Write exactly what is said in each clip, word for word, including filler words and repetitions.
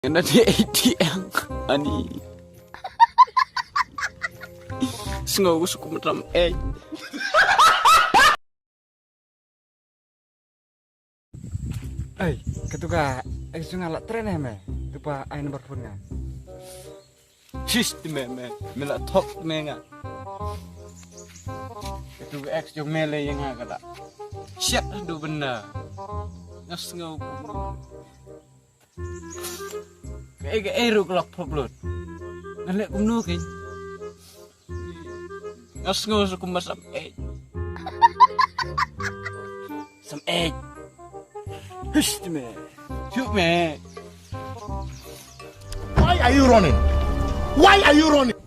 Nga na di A T M ani. Sngew ko sukum ram eh. Ai, katu ka, ai sunga la tren eh me. Tu pa ai number phone nga. Sis, ti me, me, me la thok me nga. Katu ka ex jong me le ïa nga ka da. Shit, du benda. Nga sngew. Ka ei ka ei ruh ka lok phlok lut. Nga leh kumno kein. Nga sngew sa kumba sam ei. Sam ei. Hush me. Shu me. Why are you running? Why are you running?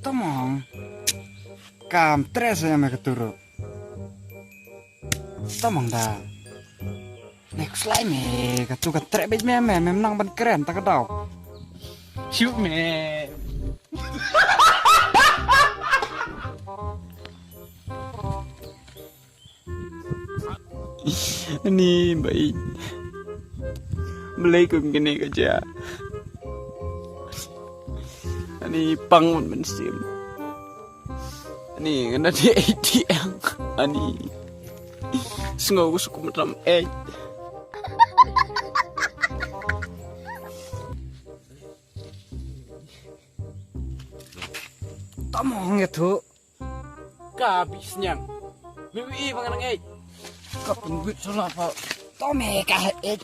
Tamang. Kam tres ya me keturu. Tamang da. Next slide me, katu ka trek bej me me, me nang ban kren ta ka daw. Shoot me. Ani bai. Belai kum kene ka ja. Ani pang mun men sim. Ani nga na di A T M ani. Sngew ko sukum ram eh. Tamo nge thu. Ka bi snyang. Mi wi ba nga nang eh. Ka pun wit sala pa. Tome ka eh.